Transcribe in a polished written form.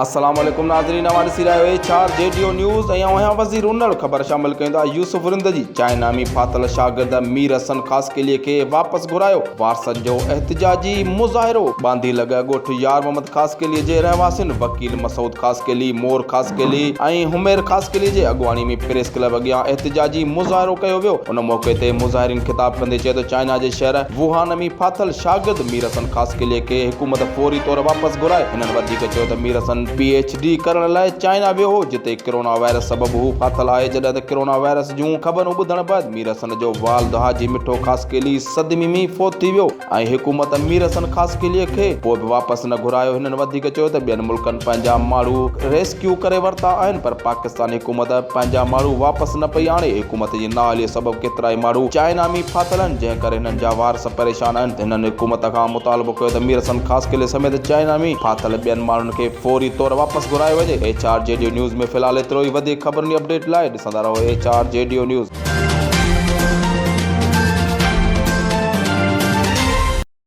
السلام عليڪم ناظرين اوهان ڏسي رهيا آهيو H R G D O news ۽ آئون آهيان وزير انڙ خبر شامل ڪيون ٿا يوسف رند جي چائنا ۾ ڦاٿل شاگرد مير حسن خاصخيلي کي واپس گهرايو وارثن جو احتجاجي مظاهرو ٻانڌي لڳ ڳوٺ يار محمد خاصخيلي جي رهواسين وڪيل مسعود خاصخيلي مور خاصخيلي ۽ حمير خاصخيلي جي اڳواڻي ۾ پريس ڪلب اڳيان احتجاجي مظاهرو ڪيو ويو ان موقعي تي مظاهرين خطاب ڪندي چيو ته چائنا جي شهر ووهان ۾ ڦاٿل شاگرد مير حسن خاصخيلي کي حڪومت فوري طور واپس گهرائي. هنن وڌيڪ چيو ته مير حسن پي ايڇ ڊي ڪرڻ لاء چائنا ويو هو، جتي ڪرونا وائرس سبب هو ڦاٿل آهي، جڏهن ته ڪرونا وائرس جون خبرون ٻڌڻ بعد مير حسن جو والد حاجي مٺو خاصخيلي صدمي ۾ فوت ٿي ويو ۽ حڪومت مير حسن خاصخيلي کي پوء به واپس نه گهرايو. هنن وڌيڪ چيو ته ٻين ملڪن پنهنجا ماڻهو ريسڪيو ڪري ورتا آهن پر پاڪستاني حڪومت پنهنجا ماڻهو واپس نه پئي آڻي، حڪومت جي نااهلي سبب ڪيترائي ماڻهو چائنا ۾ ڦاٿل آهن، جنهن ڪري هنن جا وارث پريشان آهن. هنن حڪومت کان مطالبو ڪيو ته مير حسن خاصخيلي سميت چائنا ۾ ڦاٿل ٻين ماڻهن کي فوري طور واپس گهرايو وڃي. H R G D news ۾ في الحال ايترو ئي وڌيڪ خبرن جي اپڊيٽ لاء ڏسندا رهو H R G D news.